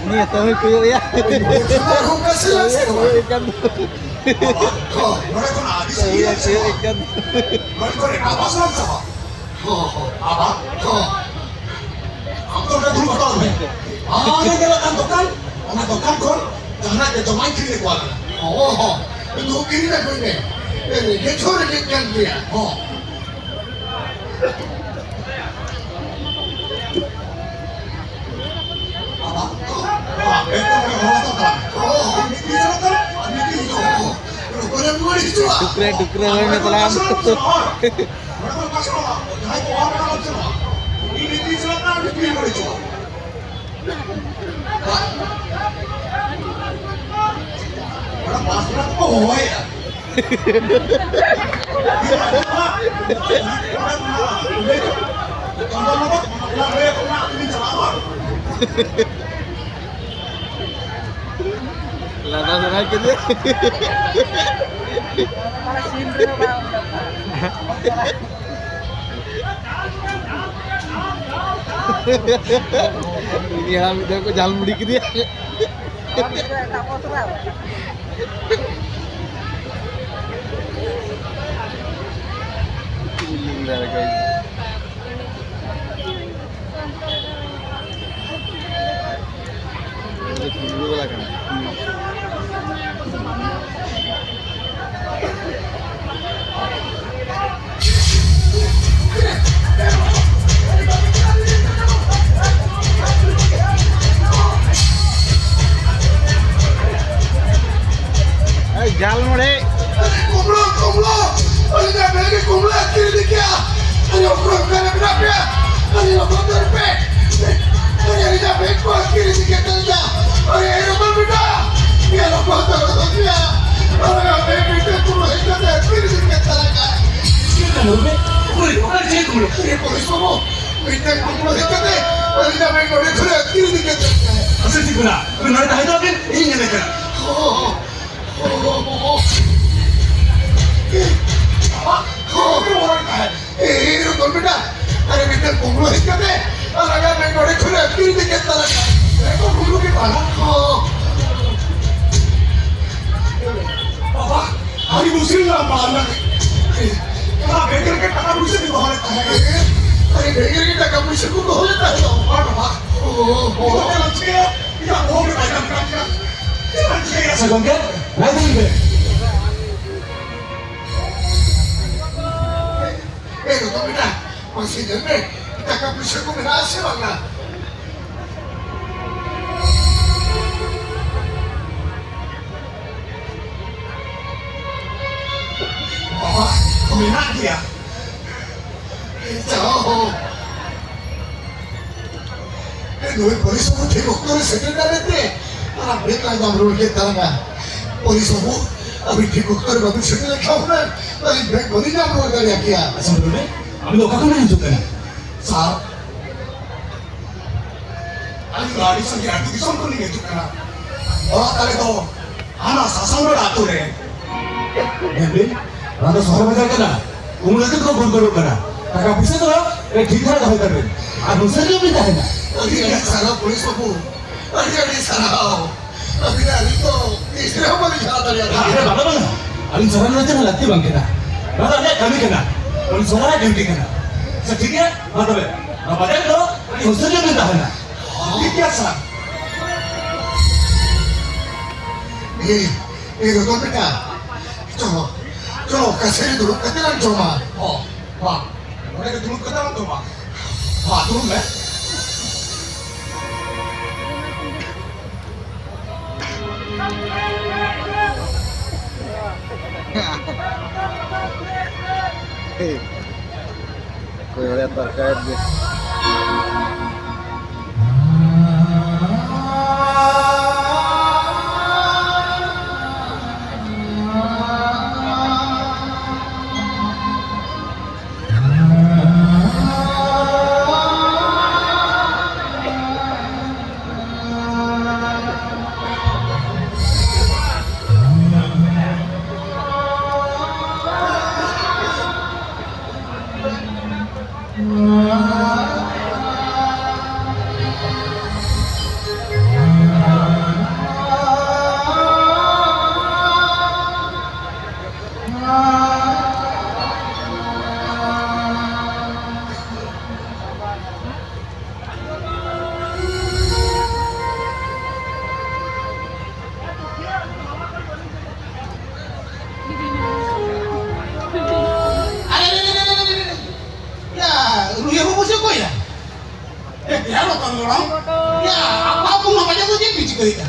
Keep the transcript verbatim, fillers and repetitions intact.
ᱩᱱᱤ ᱮᱛᱚ ᱦᱚᱸᱭ ᱠᱚᱭᱚᱜ ᱮᱭᱟ᱾ ᱠᱚᱭᱚᱜ ᱮ ᱠᱟᱱ ᱫᱚ᱾ ᱠᱚᱭᱚᱜ ᱮ ᱠᱟᱱ ᱫᱚ᱾ ᱦᱚᱸ, ᱦᱚᱸ, ᱟᱵᱟ, ᱦᱚᱸ᱾ ᱟᱢ ᱫᱚ ᱚᱸᱰᱮ ᱫᱩᱲᱩᱵ ᱦᱟᱛᱟᱲ ᱢᱮ᱾ ᱟᱨ ᱚᱸᱰᱮ ᱧᱮᱞᱚᱜ ᱠᱟᱱ ᱫᱚᱠᱟᱱ, ᱚᱱᱟ ᱫᱚᱠᱟᱱ ᱠᱷᱚᱱ ᱡᱟᱦᱟᱱᱟᱜ ᱜᱮ ᱡᱚᱢᱟᱜ ᱤᱧ ᱠᱤᱨᱤᱧ ᱟᱹᱜᱩᱣᱟᱞᱮ ᱠᱟᱱᱟ᱾ ᱦᱚᱸ, ᱦᱚᱸ᱾ ᱱᱩᱠᱩ ᱠᱤᱨᱤᱧ ᱟᱹᱜᱩᱭ ᱢᱮ᱾ ᱨᱮᱸᱜᱮᱡ ᱦᱚᱸ ᱨᱮᱸᱜᱮᱡ ᱠᱟᱱ ᱜᱮᱭᱟ᱾ ᱦᱚᱸ᱾ ᱟᱵᱟ, ᱟᱵᱟ, ᱮᱠᱫᱚᱢ ᱦᱚᱲ ᱫᱚ ᱵᱟᱝ᱾ ᱦᱚᱸ, ᱦᱚᱸ, ᱢᱤᱫ ᱫᱤᱱ ᱪᱟᱞᱟᱜ ᱠᱟᱱᱟ, ᱟᱨ ᱢᱤᱫ ᱫᱤᱱ ᱦᱤᱡᱩᱜᱼᱟ᱾ ᱦᱚᱸ, ᱦᱚᱸ᱾ ᱨᱩᱯᱟᱹ ᱨᱮᱢ ᱨᱩᱣᱟᱹᱲ ᱦᱤᱡᱩᱜᱼᱟ᱾ ᱰᱩᱠᱨᱟᱹ, ᱰᱩᱠᱨᱟᱹ ᱦᱚᱭ ᱢᱮ ᱛᱟᱞᱟᱝ᱾ ᱡᱟᱦᱟᱸᱭ ᱠᱚ ᱚᱞ ᱠᱟᱱᱟ, ᱚᱞ ᱠᱟᱱᱟ᱾ ᱢᱤᱫ ᱫᱤᱱ ᱪᱟᱞᱟᱜ ᱠᱟᱱᱟ, ᱢᱤᱫ ᱫᱤᱱ ᱦᱤᱡᱩᱜᱼᱟ᱾ ᱚᱱᱟ ᱯᱟᱸᱪ ᱞᱟᱠᱷ ᱠᱚ ᱦᱚᱦᱚᱭᱮᱫᱼᱟ᱾ ᱞᱟᱸᱫᱟ ᱥᱟᱱᱟ ᱠᱮᱫᱮᱭᱟ᱾ ᱩᱱᱤ ᱦᱟᱲᱟᱢ ᱢᱤᱫ ᱫᱷᱟᱣ ᱠᱚ ᱡᱷᱟᱞ ᱢᱩᱲᱤ ᱠᱮᱫᱮᱭᱟ᱾ ᱡᱷᱟᱞ ᱢᱩᱲᱤ᱾ ᱠᱩᱢᱵᱽᱲᱩ, ᱠᱩᱢᱵᱽᱲᱩ! ᱟᱹᱞᱤᱧᱟᱜ ᱵᱮᱜᱽ ᱨᱮ ᱠᱩᱢᱵᱽᱲᱩ ᱟᱹᱛᱠᱤᱨ ᱤᱫᱤ ᱠᱮᱜᱼᱟ᱾ ᱟᱹᱞᱤᱧ ᱚᱠᱚᱭ ᱚᱠᱟᱨᱮ ᱢᱮᱱᱟᱜ ᱯᱮᱭᱟ? ᱟᱹᱞᱤᱧ ᱚᱠᱚᱭ ᱫᱚᱨ ᱯᱮ? ᱟᱹᱞᱤᱧᱟᱜ ᱵᱮᱜᱽ ᱠᱚ ᱟᱹᱛᱠᱤᱨ ᱤᱫᱤ ᱠᱮᱫ ᱛᱟᱹᱞᱤᱧᱟ᱾ ᱟᱹᱞᱤᱧ ᱨᱚᱛᱚᱱ ᱵᱮᱴᱟ, ᱤᱭᱟᱹ ᱨᱚᱛᱚᱱ ᱫᱚ ᱨᱚᱛᱚᱱ ᱜᱮᱭᱟ᱾ ᱟᱹᱞᱤᱧᱟᱜ ᱵᱮᱜᱽ ᱢᱤᱫᱴᱮᱱ ᱠᱩᱢᱵᱽᱲᱩ ᱦᱮᱡ ᱠᱟᱛᱮ ᱟᱹᱛᱠᱤᱨ ᱤᱫᱤ ᱠᱮᱫ ᱛᱟᱹᱞᱤᱧᱟ᱾ ᱪᱮᱫ ᱠᱩᱢᱵᱽᱲᱩ? ᱚᱠᱚᱭ, ᱚᱠᱚᱭ ᱪᱮᱫ ᱠᱩᱢᱵᱽᱲᱩ? ᱤᱭᱟᱹ ᱯᱩᱞᱤᱥ ᱵᱟᱹᱵᱩ, ᱢᱤᱫᱴᱮᱱ ᱠᱩᱢᱵᱽᱲᱩ ᱦᱮᱡ ᱠᱟᱛᱮ ᱟᱹᱞᱤᱧᱟᱜ ᱵᱮᱜᱽ ᱱᱚᱰᱮ ᱠᱷᱚᱱ ᱟᱹᱛᱠᱤᱨ ᱤᱫᱤ ᱠᱮᱫ ᱛᱟᱹᱞᱤᱧᱟ᱾ ᱟᱪᱪᱷᱟ, ᱴᱷᱤᱠ ᱢᱮᱱᱟᱜᱼᱟ᱾ ᱚᱱᱟ ᱵᱮᱝᱠ ᱨᱮᱜᱮ ᱴᱟᱠᱟ ᱯᱩᱭᱥᱟᱹ ᱠᱚ ᱫᱚᱦᱚ ᱞᱮᱫ ᱛᱟᱦᱮᱸᱫ᱾ ᱟᱨᱮ, ᱵᱮᱝᱠ ᱨᱮᱜᱮ ᱴᱟᱠᱟ ᱯᱩᱭᱥᱟᱹ ᱠᱚ ᱫᱚᱦᱚ ᱞᱮᱫ ᱛᱟᱦᱮᱸᱫ᱾ ᱚ, ᱵᱟᱵᱟ᱾ ᱚ, ᱚ, ᱚ᱾ ᱪᱮᱫ ᱮᱢ ᱪᱤᱠᱟᱹᱭᱟ? ᱤᱧᱟᱹᱜ ᱵᱚᱦᱚᱜ ᱜᱮ ᱵᱟᱭ ᱠᱟᱹᱢᱤ ᱠᱟᱱ ᱛᱤᱧᱟ᱾ ᱪᱮᱫ ᱮᱢ ᱪᱤᱠᱟᱹᱭᱟ? ᱟᱪᱪᱷᱟ ᱜᱚᱝᱠᱮ, ᱞᱟᱹᱭ ᱛᱟᱵᱚᱱ ᱯᱮ᱾ ᱮ, ᱨᱚᱛᱚᱱ ᱵᱮᱴᱟ, ᱢᱟᱥᱮ ᱧᱮᱞ ᱢᱮ, ᱴᱟᱠᱟ ᱯᱩᱭᱥᱟᱹ ᱠᱚ ᱢᱮᱱᱟᱜᱼᱟ ᱥᱮ ᱵᱟᱝᱟ? ᱵᱟᱵᱟ, ᱢᱮᱱᱟᱜ ᱜᱮᱭᱟ᱾ ᱡᱟᱦᱳ, ᱱᱩᱭ ᱯᱩᱞᱤᱥ ᱵᱟᱹᱵᱩ ᱴᱷᱤᱠ ᱚᱠᱛᱚ ᱨᱮ ᱥᱮᱴᱮᱨ ᱫᱟᱲᱮ ᱛᱮ ᱟᱨ ᱵᱮᱜᱽ ᱞᱟᱝ ᱧᱟᱢ ᱨᱩᱣᱟᱹᱲ ᱠᱮᱫ ᱛᱟᱞᱟᱝᱟ᱾ ᱯᱩᱞᱤᱥ ᱵᱟᱹᱵᱩ, ᱟᱹᱵᱤᱱ ᱴᱷᱤᱠ ᱚᱠᱛᱚ ᱨᱮ ᱵᱟᱹᱵᱤᱱ ᱥᱮᱴᱮᱨ ᱞᱮᱱᱠᱷᱟᱱ ᱦᱩᱱᱟᱹᱝ ᱟᱹᱞᱤᱧ ᱵᱮᱜᱽ ᱵᱟᱹᱞᱤᱧ ᱧᱟᱢ ᱨᱩᱣᱟᱹᱲ ᱫᱟᱲᱮᱭᱟᱜ ᱠᱮᱭᱟ᱾ ᱟᱪᱪᱷᱟ, ᱵᱟᱹᱵᱩ, ᱟᱹᱵᱤᱱ ᱫᱚ ᱚᱠᱟ ᱠᱷᱚᱱ ᱵᱤᱱ ᱦᱤᱡᱩᱜ ᱠᱟᱱᱟ? ᱥᱟᱨ, ᱟᱹᱞᱤᱧ ᱫᱚ ᱟᱹᱰᱤ ᱥᱟᱺᱜᱤᱧ ᱟᱹᱛᱩ ᱫᱤᱥᱚᱢ ᱠᱷᱚᱱ ᱞᱤᱧ ᱦᱤᱡᱩᱜ ᱠᱟᱱᱟ᱾ ᱚᱲᱟᱜ ᱛᱟᱞᱮ ᱫᱚ ᱦᱟᱱᱟ ᱥᱟᱥᱟᱝ ᱨᱳᱰ ᱟᱹᱛᱩ ᱨᱮ᱾ ᱧᱮᱞ ᱵᱤᱱ, ᱱᱚᱣᱟ ᱫᱚ ᱥᱚᱦᱚᱨ ᱵᱟᱡᱟᱨ ᱠᱟᱱᱟ᱾ ᱩᱢᱩᱞ ᱟᱛᱮᱫ ᱠᱚ ᱜᱚᱲ ᱜᱚᱲᱚᱜ ᱠᱟᱱᱟ᱾ ᱴᱟᱠᱟ ᱯᱩᱭᱥᱟᱹ ᱫᱚ ᱠᱟᱹᱡ ᱴᱷᱤᱠ ᱫᱷᱟᱨᱟ ᱫᱚᱦᱚᱭ ᱛᱟᱵᱤᱱ᱾ ᱟᱨ ᱦᱩᱸᱥᱤᱭᱟᱹᱨ ᱧᱚᱜ ᱵᱤᱱ ᱛᱟᱦᱮᱱᱟ᱾ ᱟᱹᱰᱤ ᱟᱹᱰᱤ ᱥᱟᱨᱦᱟᱣ ᱯᱩᱞᱤᱥ ᱵᱟᱹᱵᱩ, ᱟᱹᱰᱤ ᱟᱹᱰᱤ ᱥᱟᱨᱦᱟᱣ᱾ ᱟᱹᱵᱤᱱᱟᱜ ᱟᱹᱞᱤᱧ ᱫᱚ ᱛᱤᱥ ᱨᱮᱦᱚᱸ ᱵᱟᱹᱞᱤᱧ ᱥᱟᱦᱟ ᱫᱟᱲᱮᱭᱟᱜ ᱠᱟᱱᱟ᱾ ᱟᱨᱮ ᱵᱟᱵᱟ, ᱵᱟᱝᱟ, ᱟᱹᱞᱤᱧ ᱥᱟᱦᱟ ᱨᱮᱱᱟᱜ ᱪᱮᱫ ᱦᱚᱸ ᱞᱟᱹᱠᱛᱤ ᱵᱟᱝ ᱠᱟᱱᱟ᱾ ᱱᱚᱣᱟ ᱫᱚ ᱟᱞᱮᱭᱟᱜ ᱠᱟᱹᱢᱤ ᱠᱟᱱᱟ, ᱯᱩᱞᱤᱥ ᱵᱟᱞᱟᱣᱟᱜ ᱰᱤᱭᱩᱴᱤ ᱠᱟᱱᱟ᱾ ᱟᱪᱪᱷᱟ, ᱴᱷᱤᱠ ᱜᱮᱭᱟ, ᱢᱟ ᱛᱚᱵᱮ, ᱱᱚᱣᱟ ᱵᱟᱡᱟᱨ ᱨᱮᱫᱚ ᱟᱹᱰᱤ ᱦᱩᱥᱤᱭᱟᱹᱨ ᱧᱚᱜ ᱵᱤᱱ ᱛᱟᱦᱮᱱᱟ᱾ ᱴᱷᱤᱠ ᱜᱮᱭᱟ ᱥᱟᱨ᱾ ᱮᱭ, ᱮᱭ ᱨᱚᱛᱚᱱ ᱵᱮᱴᱟ, ᱪᱚᱞᱚ, ᱪᱚᱞᱚ, ᱚᱠᱟ ᱥᱮᱫ ᱨᱮ ᱫᱩᱲᱩᱵ ᱠᱟᱛᱮ ᱞᱟᱝ ᱡᱚᱢᱟ᱾ ᱦᱚᱸ, ᱵᱟᱝ, ᱱᱚᱰᱮ ᱜᱮ ᱫᱩᱲᱩᱵ ᱠᱟᱛᱮ ᱞᱟᱝ ᱡᱚᱢᱟ᱾ ᱢᱟ, ᱫᱩᱲᱩᱵ ᱢᱮ᱾ ᱚᱠᱚᱭ ᱵᱟᱲᱟᱭᱟ ᱛᱚᱨᱠᱟᱨ ᱜᱮ᱾ ᱜᱚᱲᱚᱢ, ᱭᱟ, ᱟᱠᱚ ᱟᱠᱚ ᱢᱟ ᱵᱟᱡᱟᱨ ᱫᱚ ᱪᱮᱫ ᱯᱮ ᱪᱤᱠᱟᱹᱭᱮᱫᱟ?